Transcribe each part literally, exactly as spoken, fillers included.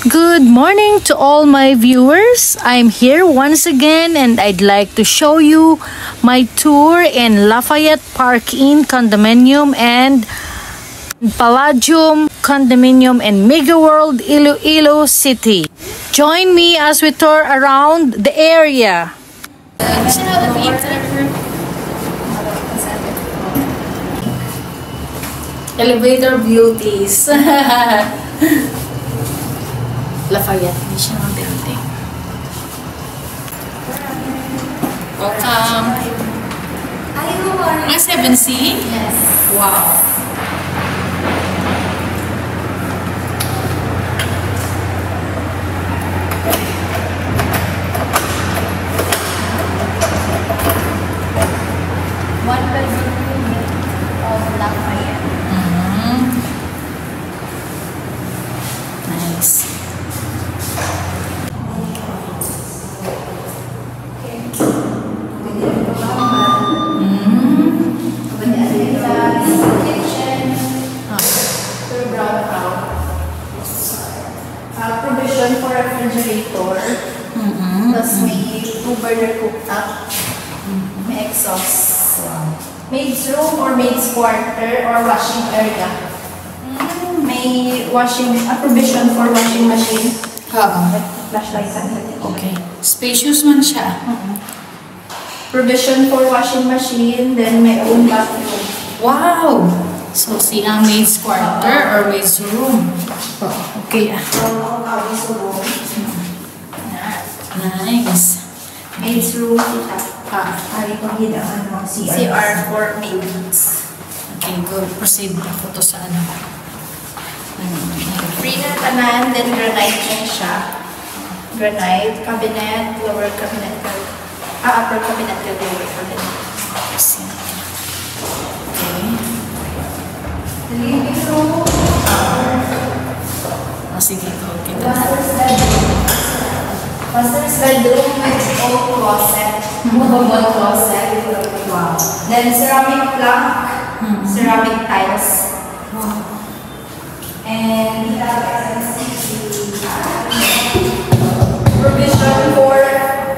Good morning to all my viewers. I'm here once again and I'd like to show you my tour in Lafayette Park Inn Condominium and Palladium Condominium in Mega World, Iloilo City. Join me as we tour around the area. Elevator beauties. Lafayette, hindi siya ang building. Welcome. Are you worried? Ah, seven C? Yes. Wow. One bedroom unit of Lafayette. Mhm. Nice. Mm. Kitchen. Ah. Through brown out. Ah, provision for refrigerator. Mm-mm. Tas may two-burner cooktop. Mm-mm. May exhaust. Wow. Maid's room or maid's quarter or washing area. Mm, may washing, a provision for washing machine. Oo. Flashlight ang. Okay. Spacious man siya. Mm-mm. Provision for washing machine, then may own bathroom. Wow! So, siya ang maid's quarter or maid's room. Okay, ah. So, ang awis room. Nice. Maid's room, kita. Ah. Ari pang gid ang, ano, C R. C R for maids. Okay, go. Proceed ako to sa ano. Free na tanan, then granite na siya. Granite, cabinet, lower cabinet, ah, upper cabinet, then lower cabinet. Okay. Living room. Ah, sige, okay. Master's bedroom. Master's bedroom with own closet. Mm. Movable closet. Wow. Then ceramic plank, mm-hmm, ceramic tiles. Wow. And we have S M C T. Provision for,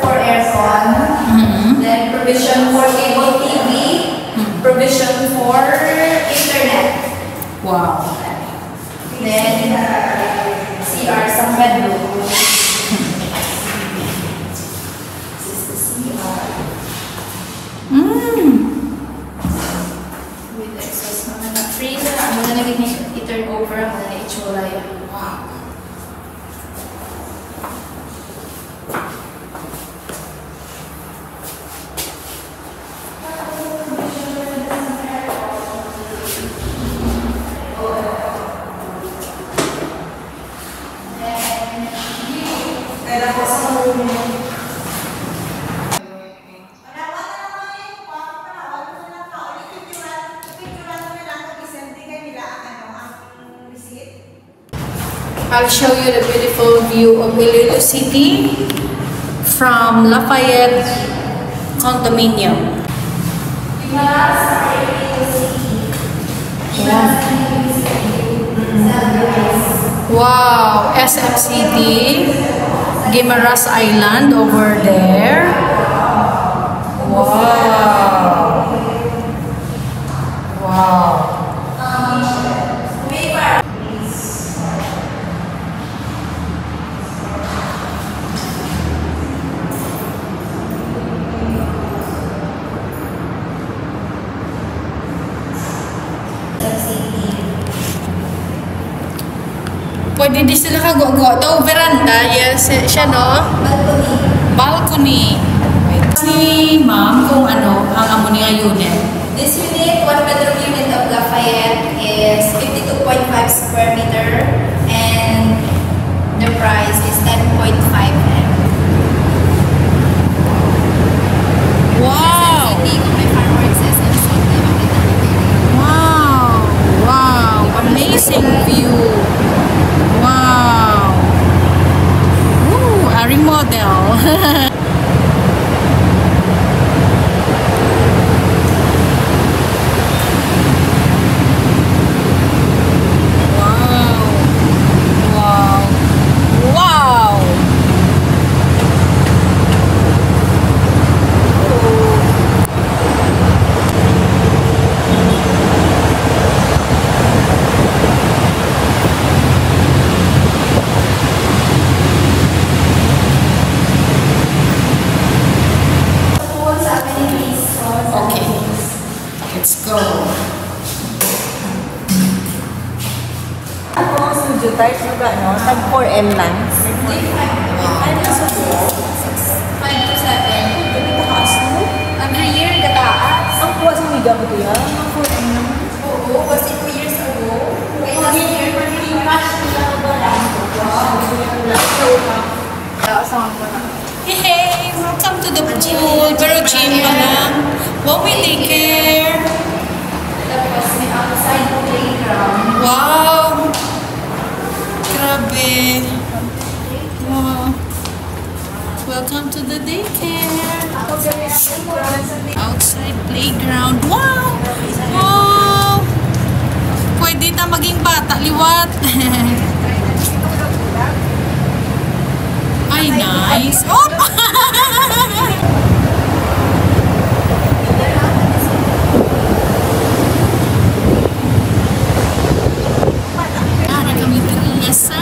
for aircon. Mm-hmm. Then provision for cable T V. Mm-hmm. Provision for internet. Wow. Then, uh, C R sa bedroom. This is the C R. Mm. With exhaust naman na free na. Amo na lagi ni i-turn over, amo na ni itsura yan. Wow. I'll show you the beautiful view of Iloilo City from Lafayette Condominium. Wow, S M C T, Guimaras Island over there. Wow. Wow. Pwede di sila kagwa-gwa. Daw veranda, yes, siya, no? Balcony. Balcony. Ni ma'am kung ano ang amo niya unit. This unit, one bedroom unit of Lafayette is fifty-two point five square meter and the price is ten point five M. Wow! Hindi ko may fireworks sa S M C T, makita mo. Wow! Wow! Amazing view! Wow! Ooh, a remodel! Wow! Four M lang. Five to seven. Every year, gataas. Ang kuha sa Mega mo, kuya? Mga four M lang. Oo, kasi two years ago. Ay, last year. Hey, welcome to the pool. Pero gym pa lang. Wow, may daycare. Wow. Grabe. Wow. Welcome to the daycare. Outside playground. Wow! Wow! Pwede ta maging bata liwat. Ay, nice. Oh! Ari kami diri sa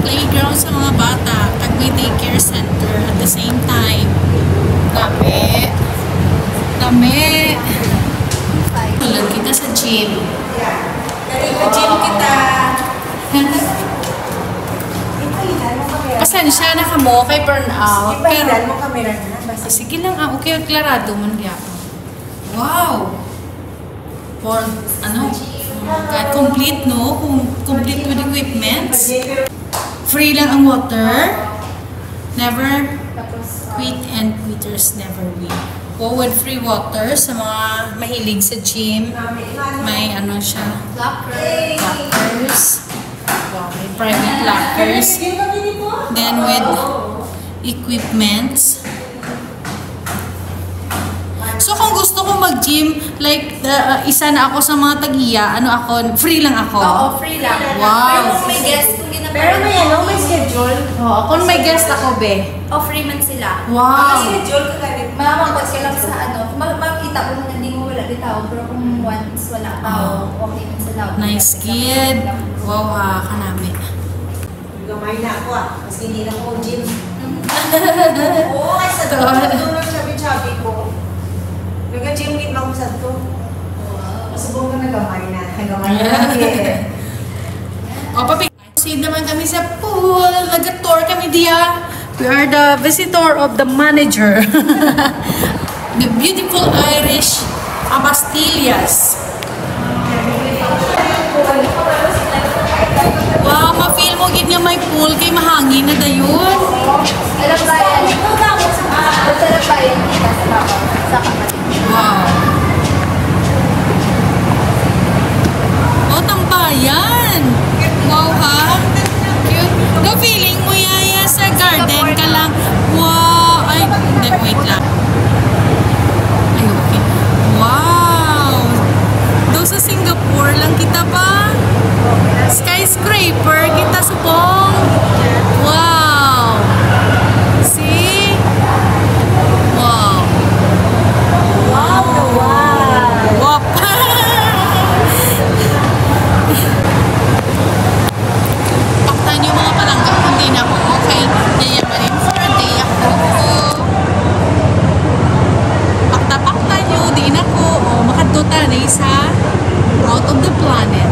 playground sa mga bata, kag may daycare center at the same time. Lami. Lami. Tulog kita sa gym. Gym kita. Pasensya na kamo kay burnout, pero sige lang, ah, okay, klarado man gyapon. Wow! For, ano, ka-, complete, no? Kung complete with equipments. Free lang ang water. Never quit and quitters never win. Go with free water sa mga mahilig sa gym. May, ano siya, lockers. Wow, may private lockers. Then with equipments. So, kung gusto ko mag-gym, like, uh, uh, isa na ako sa mga tag-iya, ano ako, free lang ako? Oo, free lang. Wow. Pero kung may guest, kung gina-, pero may, ano, may schedule. Oo, kung may guest ako, be. Oh, free man sila. Wow. May schedule ka gani. Mamangkot ka lang sa, ano, ma-, makita mo na hindi mo wala bitaw, pero kung once wala pa, oo, okay man sila. Nice kid. Wow, ha, kanami. Gamay na ako, ah. Mas hindi na ko gym. Oo, ay, sa dulo, dulo, chubby-chubby ko. Naga-gym din ako sa to. Masubong ko na gamay na. Gamay na lang, eh. O, papi-, proceed naman kami sa pool. Nag-tour kami diya. We are the visitor of the manager. The beautiful Irish Abastillas. Wow, ma-feel mo gid nga may pool kay mahangin na dayon. Alam ba yan? Masarap ba yan? Sa kapatid. Wow. Oh, tambayan. Wow, ha? Cute. Go feeling mo, Yaya, sa garden ka lang. Wow. Ay, hindi, wait lang. Ay, okay. Wow. Do sa Singapore lang kita ba? Skyscraper kita, subong. Wow. See? Wow. Wow, the wow. Wap. Paktan yung mga palangga kung di na ako okay. Yaya Marin for a day ako. Pakta-pakta nyo, di na ko. O, makadto ta na sa out of the planet.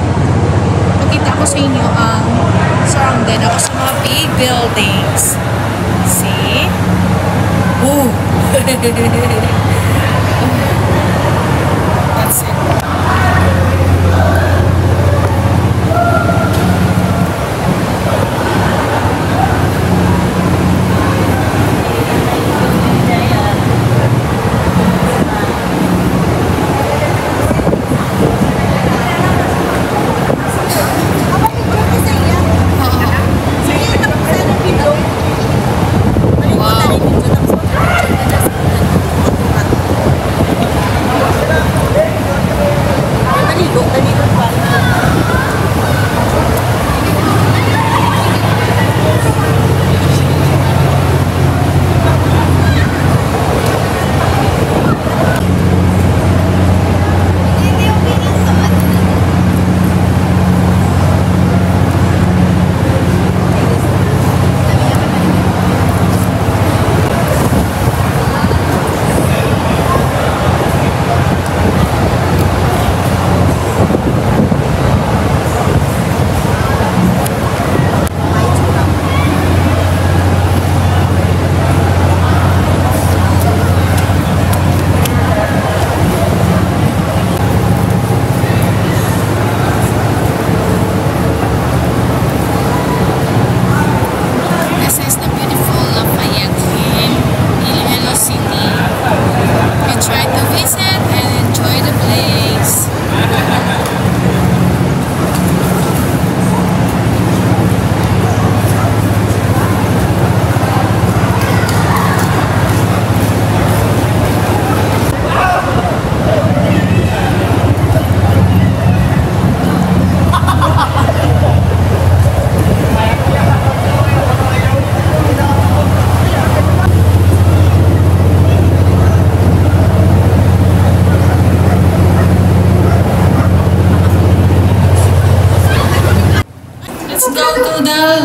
Pakita ko sa inyo ang surrounded ako sa mga big buildings. See? Oh! That's it.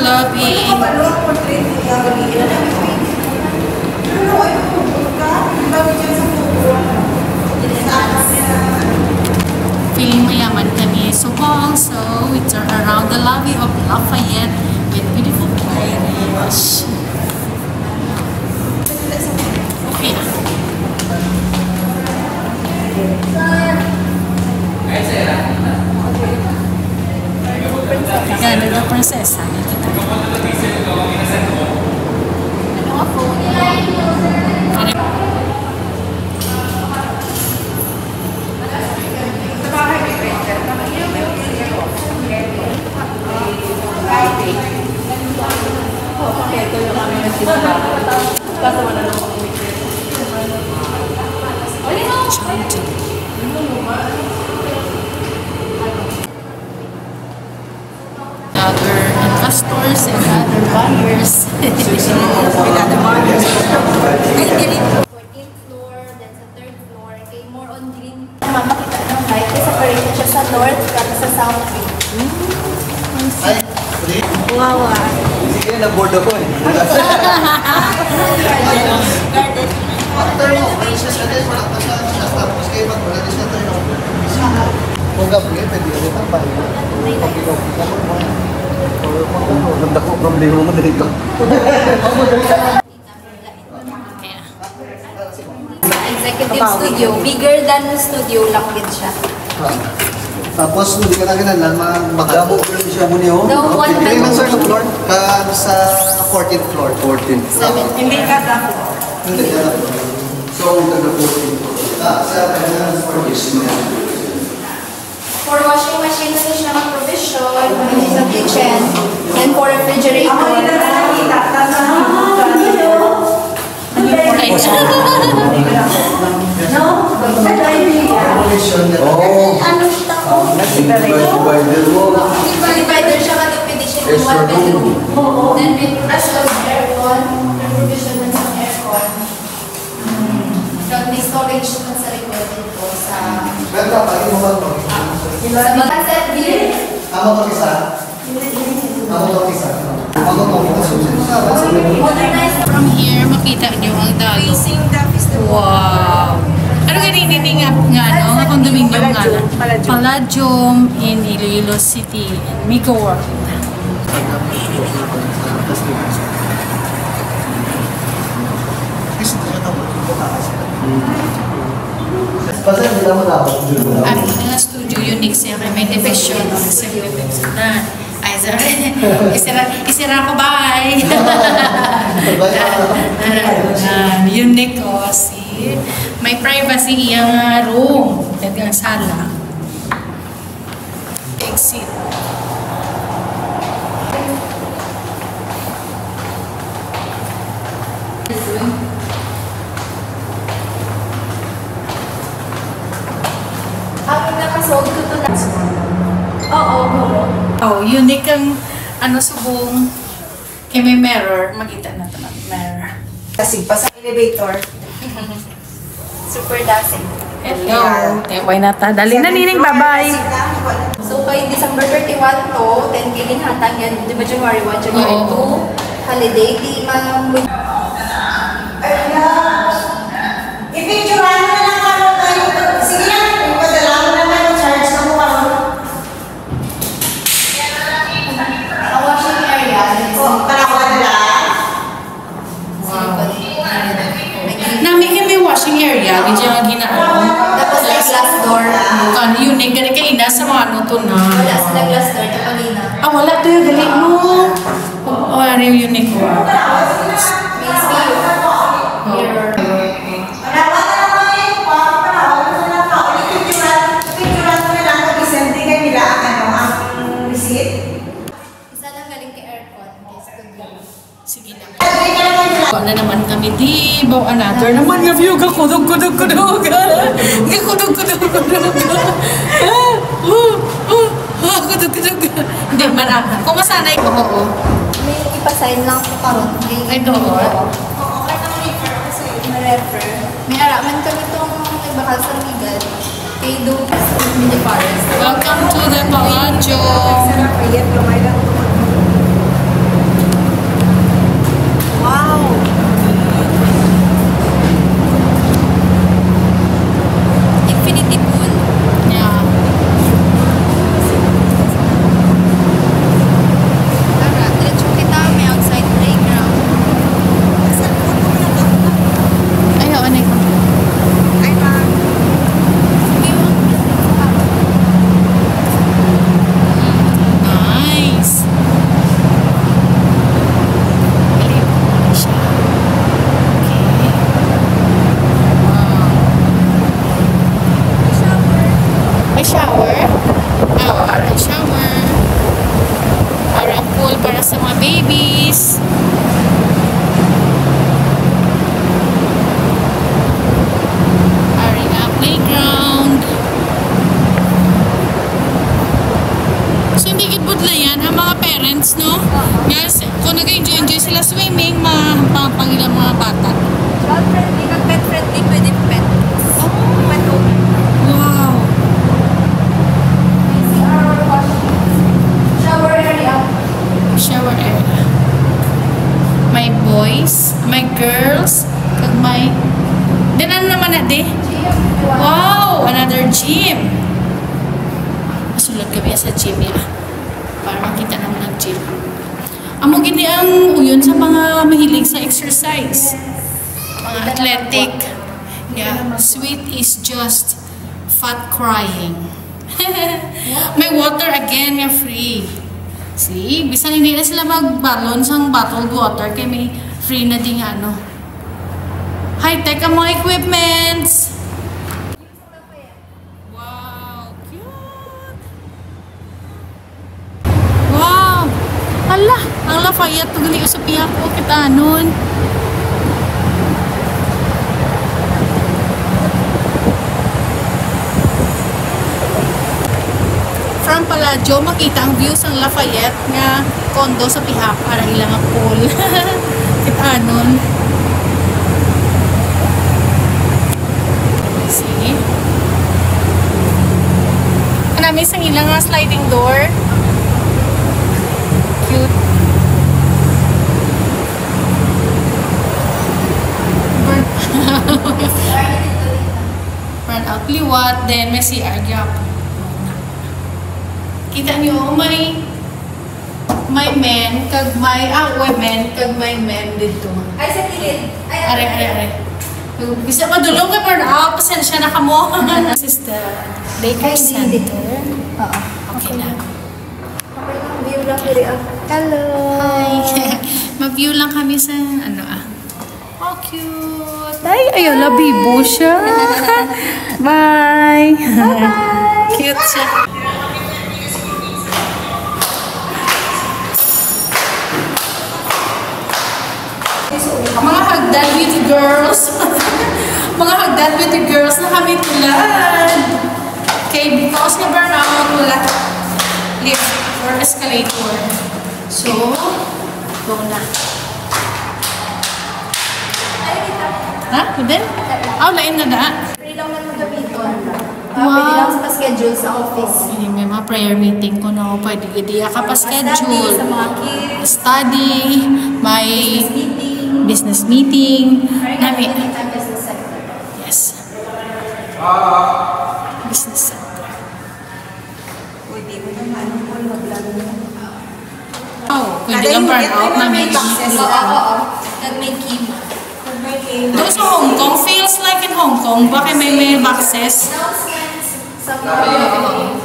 Lobby. Feeling mayaman kami. So, also, we turn around the lobby of Lafayette with beautiful Irish. Okay. Yan, the princess. Ano nga phone? Other investors and other buyers. Ay, dili. Fourteenth floor, then sa third floor, kay more on green. Naman makita ng light, kay separate siya sa north kag sa south wing. Ay, free? Wow, ah. Sige, na-bored ako eh. After mo, princess ka din, wala pa siya, tapos kayo pag wala din siya, tayo. Kung gabi, pwede ka rin ang pahinga. Pag ikaw, ikaw mo. Ang dako problema mo dito. Executive studio, bigger than studio lang gid siya. Tapos, hindi ka na kinahanglan mag-, Double floor siya mo niyo? No, one Hindi man, sir, floor. Ka sa fourteenth floor. Fourteenth. Seven. Hindi ka double. Hindi ka double. So, ang taga fourteenth floor. Ah, sa kanya, fourteenth floor. For washing machine na siya ang provision, sa kitchen, and for refrigerator. Oh. Divider mo. Divider siya, katong pwede siya Yes, sir. One bedroom. Then, may plus aircon, may provision man sa aircon. Kag may storage man sa likod dito sa Welcome, pwede mo ba ito? Sa mga set view. Amo to isa? Amo to isa? Amo to isa? Modernized. From here, makita nyo ang dagat. Facing the festival. Wow! Ano gani ini nga, nga, ano, nga condominium nga? Palladium. Palladium in Iloilo City. Migo World. Ang mga studio unique siya kay may division, may division na. Ay, sorry. Isira, isira ko, bye. Ah, unique, oh, see? May privacy iyang, ah, room. Kag ang sala. Exit. Ang nakasold ko to na. Oo, oo. Oh, unique ang, ano, subong. Kay may mirror, makita na to, mirror. Kasi pa sa elevator. Super dasig. Hello. Eh, why not, ah? Dali na, Nining, bye-bye. So, kay December thirty-one to, then kay ginhatag yan, di ba, January one, January Oo. two, holiday, di, ma'am. I-picturean mo na lang karon kayo. Sige lang, ipadala mo na lang, charge na mo karon. Ang washing area, Oh, para wala. Wow. Nami kay may washing area, di siya ginaano. Tapos may glass door. Kan, unique gani kay ina sa mga ano to na. Wala sila glass door, kapag ina. Ah, wala to yung gali mo. Oh, oh, are you unique? May view. Mirror. Isa lang galing kay aircon, kay studio. Sige lang. Wala na naman kami, di ba? Another naman nga view, gakudog, kudog, kudog. Gakudog, kudog, kudog. Ah, oh, oh, ah, kudog, kudog. Hindi man, ah. Kung masanay ko, oo. May ipasign lang ko karon. Ay, oo. Oo, kaya nang refer ko sa inyo. Ma-refer. May ara man kami tong nagbakal sa Migal. Kay Duke sa Mini Forest. Welcome to the Palacio. Sa Lafayette, gamay lang ito. Ari nga playground. So, hindi gid budlayan ang mga parents, no? Nga, s-, kung nag-enjoy-enjoy sila swimming, ma-, ma-, pang ilang mga bata. Child friendly, kag pet friendly, pwede pet. Oh. Pet owner. Wow. May C R, washroom, shower area. Shower area. May boys, may girls, kag may, din ano naman na di? Gym. Wow, another gym. Sulod kami sa gym, ya. Para makita naman ang gym. Amo gini ang uyon sa mga mahilig sa exercise. Mga athletic. Yeah, sweet is just fat crying. May water again nga free. See, bisan hindi na sila magbalon sang bottled water kay may free na ding ano. High-tech ang mga equipments. Wow, cute! Wow! Hala, ang Lafayette to gali sa pihak ko, kita nun. From Palacio, makita ang view sang Lafayette nga condo sa pihak, para ilang pool. Kita nun. See? Kanami sang ilang nga sliding door. Cute. Burn, burn out liwat, then may C R gap. Kita niyo, may May men, kag may, ah, women, kag may men dito. Ay, sa kilid. Ay, are, are, are. Bisa madulong kay burn out, pasensya na kamo. This is the daycare center. Oo. Okay na. Okay lang, view lang diri, ah. Hello. Hi. Ma-view lang kami sa, ano, ah. Oh, cute. Ay, ayun, labibo siya. Bye. Bye-bye. Cute siya. Mga hagdan beauty girls. Mga hagdan beauty girls na kami tulad. Okay, because nga burnout, wala lift or escalator. So, go na. Ha? Pwede? Aw, lain na da. Free lang man gamiton. Ah, wow. Pwede lang sa pa-schedule sa office. Sige, may mga prayer meeting ko, no? Pwede gid iya ka pa-schedule. Study, sa mga kids. Study, may business meeting. Business meeting. Very Nami. Convenient ang business center. Yes. Business center. Pwede mo naman, kung mag-vlog mo. Oh, pwede lang burn out na may boxes. Oo, oo. Kag may key. Kag may key. Doon sa Hong Kong, feels like in Hong Kong, baka may, may boxes. Announcements sa mga,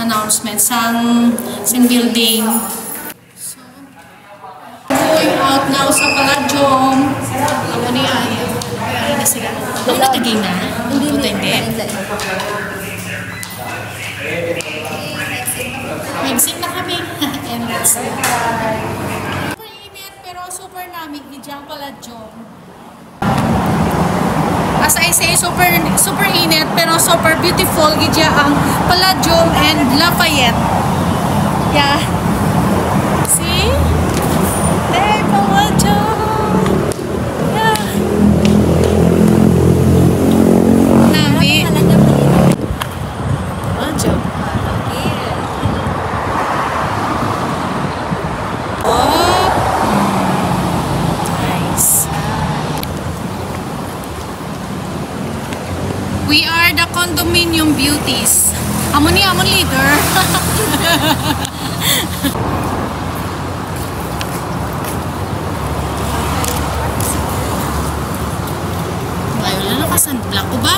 announcements sang, sang building. So, going out now sa Palladium. Amo ni ay. Ay, na sila. Ang natagay na? Hindi, hindi. Exit na kami. And that's it. Super init, pero super nami. Gid ang Palladium. As I say, super, super init, pero super beautiful gid siya ang Palladium and Lafayette. Yeah. See? Hey, Palladium! Yeah. Nami. Palladium. Oh. Nice. We are the condominium beauties. Amo ni amon leader. Layo na naka-sunblock ko ba?